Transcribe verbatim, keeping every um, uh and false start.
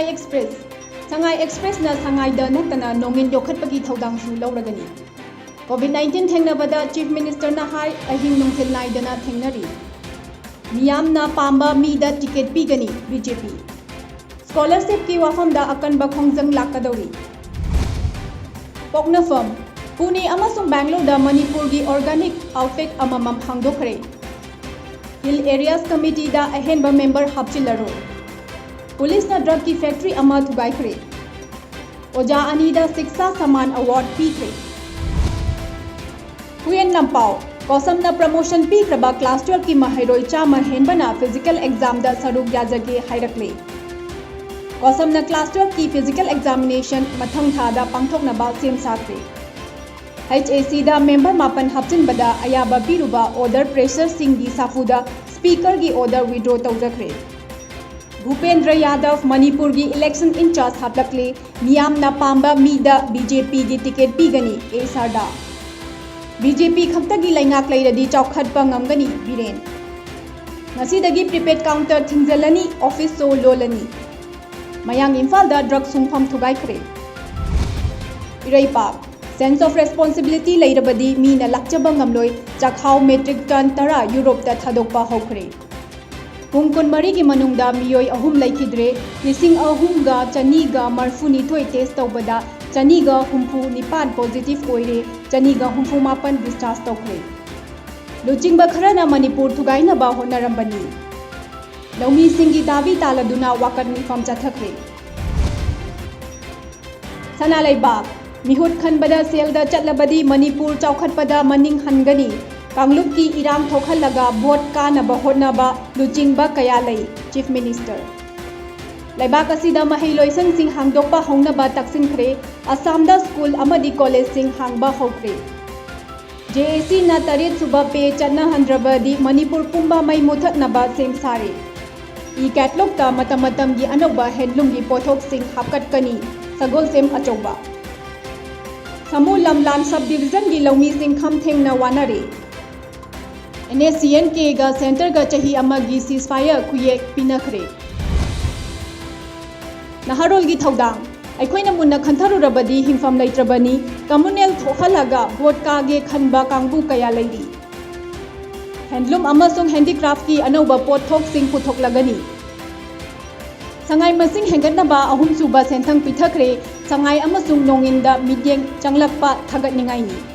Express. ꯁꯉꯥꯏ ꯑꯦꯛꯁꯄ꯭ꯔꯦꯁꯅ ꯁꯉꯥꯏꯗ ꯅꯠꯇꯅ ꯅꯣꯡꯏꯟ ꯌꯣꯛꯈꯠꯄꯒꯤ ꯊꯧꯗꯥꯡꯁꯨ ꯂꯧꯔꯒꯅꯤ꯫ COVID nineteen ꯊꯦꯡꯅꯕꯗ chief ꯃꯤꯅꯤꯁꯇꯔꯅ ꯍꯥꯏ, ꯑꯍꯤꯡ ꯅꯨꯡꯊꯤꯜ ꯅꯥꯏꯗꯅ ꯊꯦꯡꯅꯔꯤ꯫ ꯃꯤꯌꯥꯝꯅ ꯄꯥꯝꯕ ꯃꯤꯗ ꯇꯤꯀꯦꯠ ꯄꯤꯒꯅꯤ ꯕꯤ ꯖꯦ ꯄꯤ꯫ ꯁ꯭ꯀꯣꯂꯔꯁꯤꯞꯀꯤ ꯋꯥꯐꯝꯗ ꯑꯀꯟꯕ ꯈꯣꯡꯖꯪ ꯂꯥꯛꯀꯗꯧꯔꯤ꯫ ꯄꯣꯛꯅꯐꯝ꯫ ꯄꯨꯅꯦ ꯑꯃꯁꯨꯡ ꯕꯦꯡꯒꯂꯣꯔꯗ ꯃꯅꯤꯄꯨꯔꯒꯤ ꯑꯣꯔꯒꯥꯅꯤꯛ ꯑꯥꯎꯠꯐꯤꯠ ꯑꯃꯃꯝ ꯍꯥꯡꯗꯣꯛꯈ꯭ꯔꯦ꯫ ꯍꯤꯜ ꯑꯦꯔꯤꯌꯥꯁ ꯀꯃꯤꯇꯤꯗ ꯑꯍꯦꯟꯕ ꯃꯦꯝꯕꯔ ꯍꯥꯞꯆꯤꯜꯂꯔꯣꯏ꯫ ꯄꯨꯂꯤꯁꯅ ꯗ꯭ꯔꯒꯀꯤ ꯐꯦꯛꯇ꯭ꯔꯤ ꯑꯃ ꯊꯨꯒꯥꯏꯈ꯭ꯔꯦ꯫ ꯑꯣꯖꯥ ꯑꯅꯤꯗ ꯁꯤꯛꯁꯥ ꯁꯃꯥꯟ ꯑꯦꯋꯥꯔꯗ ꯄꯤꯈ꯭ꯔꯦ꯫ ꯍꯨꯏꯌꯦꯟ ꯂꯝꯄꯥꯎ꯫ ꯀꯣꯁꯝꯅ ꯄ꯭ꯔꯃꯣꯁꯟ ꯄꯤꯈ꯭ꯔꯕ ꯀ꯭ꯂꯥꯁ ꯇꯨꯌꯦꯜꯐꯀꯤ ꯃꯍꯩꯔꯣꯏ ꯆꯥꯝꯃ ꯍꯦꯟꯕꯅ ꯐꯤꯖꯤꯀꯦꯜ ꯑꯦꯛꯖꯥꯝꯗ ꯁꯔꯨꯛ ꯌꯥꯖꯒꯦ ꯍꯥꯏꯔꯛꯂꯦ꯫ ꯀꯣꯁꯝꯅ ꯀ꯭ꯂꯥꯁ ꯇꯨꯌꯦꯜꯐꯀꯤ ꯐꯤꯖꯤꯀꯦꯜ ꯑꯦꯛꯖꯥꯃꯤꯅꯦꯁꯟ ꯃꯊꯪ ꯊꯥꯗ ꯄꯥꯡꯊꯣꯛꯅꯕ ꯁꯦꯝ ꯁꯥꯈ꯭ꯔꯦ꯫ ꯑꯩꯆ ꯑꯦ ꯁꯤꯗ ꯃꯦꯝꯕꯔ ꯃꯥꯄꯟ ꯍꯥꯞꯆꯤꯟꯕꯗ ꯑꯌꯥꯕ ꯄꯤꯔꯨꯕ ꯑꯣꯔꯗꯔ ꯄ꯭ꯔꯦꯁꯔꯁꯤꯡꯒꯤ ꯁꯥꯐꯨꯗ ꯁ꯭ꯄꯤꯀꯔꯒꯤ ꯑꯣꯔꯗꯔ ꯋꯤꯗ꯭ꯔꯣ ꯇꯧꯖꯈ꯭ꯔꯦ꯫ ꯚꯨꯄꯦꯟꯗ꯭ꯔ ꯌꯥꯗꯕ ꯃꯅꯤꯄꯨꯔꯒꯤ ꯏꯂꯦꯛꯁꯟ ꯏꯟꯆꯥꯔꯖ ꯍꯥꯞꯂꯛꯂꯦ, ꯃꯤꯌꯥꯝꯅ ꯄꯥꯝꯕ ꯃꯤꯗ ꯕꯤ ꯖꯦ ꯄꯤꯒꯤ ꯇꯤꯀꯦꯠ ꯄꯤꯒꯅꯤ, ꯑꯦ ꯁꯥꯔꯗ꯫ ꯕꯤ ꯖꯦ ꯄꯤ ꯈꯛꯇꯒꯤ ꯂꯩꯉꯥꯛ ꯂꯩꯔꯗꯤ ꯆꯥꯎꯈꯠꯄ ꯉꯝꯒꯅꯤ, ꯕꯤꯔꯦꯟ꯫ ꯉꯁꯤꯗꯒꯤ ꯄ꯭ꯔꯤꯄꯦꯗ ꯀꯥꯎꯟꯇꯔ ꯊꯤꯡꯖꯤꯜꯂꯅꯤ, ꯑꯣꯐꯤꯁ ꯁꯣ ꯂꯣꯜꯂꯅꯤ꯫ ꯃꯌꯥꯡ ꯏꯝꯐꯥꯜꯗ ꯗ꯭ꯔꯒ ꯁꯨꯡꯐꯝ ꯊꯨꯒꯥꯏꯈ꯭ꯔꯦ꯫ ꯏꯔꯩꯄꯥꯛ꯫ ꯁꯦꯟꯁ ꯑꯣꯐ ꯔꯦꯁꯄꯣꯟꯁꯤꯕꯤꯂꯤꯇꯤ ꯂꯩꯔꯕꯗꯤ ꯃꯤꯅ ꯂꯥꯛꯆꯕ ꯉꯝꯂꯣꯏ, ꯆꯥꯛꯍꯥꯎ ꯃꯦꯇ꯭ꯔꯤꯛ ꯇꯟ ꯇꯔꯥ ꯌꯨꯔꯣꯞꯇ ꯊꯥꯗꯣꯛꯄ ꯍꯧꯈ꯭ꯔꯦ꯫ ꯄꯨꯡ ꯀꯨꯟꯃꯔꯤꯒꯤ ꯃꯅꯨꯡꯗ ꯃꯤꯑꯣꯏ ꯑꯍꯨꯝ ꯂꯩꯈꯤꯗ꯭ꯔꯦ, ꯂꯤꯁꯤꯡ ꯑꯍꯨꯝꯒ ꯆꯅꯤꯒ ꯃꯔꯐꯨꯅꯤꯊꯣꯏ ꯇꯦꯁ ꯇꯧꯕꯗ ꯆꯅꯤꯒ ꯍꯨꯝꯐꯨ ꯅꯤꯄꯥꯟ ꯄꯣꯖꯤꯇꯤꯚ ꯑꯣꯏꯔꯦ, ꯆꯅꯤꯒ ꯍꯨꯝꯐꯨ ꯃꯥꯄꯟ ꯗꯤꯁꯆꯥꯔꯖ ꯇꯧꯈ꯭ꯔꯦ꯫ ꯂꯨꯆꯤꯡꯕ ꯈꯔꯅ ꯃꯅꯤꯄꯨꯔ ꯊꯨꯒꯥꯏꯅꯕ ꯍꯣꯠꯅꯔꯝꯕꯅꯤ꯫ ꯂꯧꯃꯤꯁꯤꯡꯒꯤ ꯗꯥꯕꯤ ꯇꯥꯜꯂꯗꯨꯅ ꯋꯥꯀꯠ ꯃꯤꯐꯝ ꯆꯠꯊꯈ꯭ꯔꯦ꯫ ꯁꯅꯥ ꯂꯩꯕꯥꯛ꯫ ꯃꯤꯍꯨꯠ ꯈꯟꯕꯗ ꯁꯦꯜꯗ ꯆꯠꯂꯕꯗꯤ ꯃꯅꯤꯄꯨꯔ ꯆꯥꯎꯈꯠꯄꯗ ꯃꯅꯤꯡ ꯍꯟꯒꯅꯤ꯫ ꯀꯥꯡꯂꯨꯞꯀꯤ ꯏꯔꯥꯡ ꯊꯣꯛꯍꯜꯂꯒ ꯚꯣꯠ ꯀꯥꯅꯕ ꯍꯣꯠꯅꯕ ꯂꯨꯆꯤꯡꯕ ꯀꯌꯥ ꯂꯩ, ꯆꯤꯐ ꯃꯤꯅꯤꯁꯇꯔ꯫ ꯂꯩꯕꯥꯛ ꯑꯁꯤꯗ ꯃꯍꯩ ꯂꯣꯏꯁꯪꯁꯤꯡ ꯍꯥꯡꯗꯣꯛꯄ ꯍꯧꯅꯕ ꯇꯛꯁꯤꯟꯈ꯭ꯔꯦ꯫ ꯑꯁꯥꯝꯗ ꯁ꯭ꯀꯨꯜ ꯑꯃꯗꯤ ꯀꯣꯂꯦꯖꯁꯤꯡ ꯍꯥꯡꯕ ꯍꯧꯈ꯭ꯔꯦ꯫ ꯖꯦ ꯑꯦ ꯁꯤꯅ ꯇꯔꯦꯠ ꯁꯨꯕ ꯄꯦ ꯆꯠꯅꯍꯟꯗ꯭ꯔꯕꯗꯤ ꯃꯅꯤꯄꯨꯔ ꯄꯨꯝꯕ ꯃꯩ ꯃꯨꯊꯠꯅꯕ ꯁꯦꯝ ꯁꯥꯔꯦ꯫ ꯏ ꯀꯦꯇꯂꯣꯛꯇ ꯃꯇꯝ ꯃꯇꯝꯒꯤ ꯑꯅꯧꯕ ꯍꯦꯟꯂꯨꯝꯒꯤ ꯄꯣꯠꯊꯣꯛꯁꯤꯡ ꯍꯥꯞꯀꯠꯀꯅꯤ, ꯁꯒꯣꯜꯁꯦꯝ ꯑꯆꯧꯕ꯫ ꯁꯥꯃꯨ ꯂꯝꯂꯥꯟ ꯁꯕ ꯗꯤꯕꯤꯖꯟꯒꯤ ꯂꯧꯃꯤꯁꯤꯡ ꯈꯝ ꯊꯦꯡꯅ ꯋꯥꯅꯔꯦ꯫ ꯑꯦꯟ ꯑꯦꯁ ꯁꯤ ꯑꯦꯟ ꯀꯦꯒ ꯁꯦꯟꯇꯔꯒ ꯆꯍꯤ ꯑꯃꯒꯤ ceasefire ꯈꯨꯌꯦꯛ ꯄꯤꯅꯈ꯭ꯔꯦ꯫ ꯅꯍꯥꯔꯣꯜꯒꯤ ꯊꯧꯗꯥꯡ꯫ ꯑꯩꯈꯣꯏꯅ ꯃꯨꯟꯅ ꯈꯟꯊꯔꯨꯔꯕꯗꯤ ꯍꯤꯡꯐꯝ ꯂꯩꯇ꯭ꯔꯕꯅꯤ꯫ ꯀꯝꯃꯨꯅꯦꯜ ꯊꯣꯛꯍꯜꯂꯒ ꯚꯣꯠ ꯀꯥꯒꯦ ꯈꯟꯕ ꯀꯥꯡꯕꯨ ꯀꯌꯥ ꯂꯩꯔꯤ꯫ ꯍꯦꯟꯗꯂꯨꯝ ꯑꯃꯁꯨꯡ ꯍꯦꯟꯗꯤꯀ꯭ꯔꯥꯐꯀꯤ ꯑꯅꯧꯕ ꯄꯣꯠꯊꯣꯛꯁꯤꯡ ꯄꯨꯊꯣꯛꯂꯒꯅꯤ꯫ ꯁꯉꯥꯏ ꯃꯁꯤꯡ ꯍꯦꯟꯒꯠꯅꯕ ꯑꯍꯨꯝꯁꯨꯕ ꯁꯦꯟꯊꯪ ꯄꯤꯊꯈ꯭ꯔꯦ꯫ ꯁꯉꯥꯏ ꯑꯃꯁꯨꯡ ꯅꯣꯡꯏꯟꯗ ꯃꯤꯠꯌꯦꯡ ꯆꯪꯂꯛꯄ ꯊꯥꯒꯠꯅꯤꯡꯉꯥꯏꯅꯤ꯫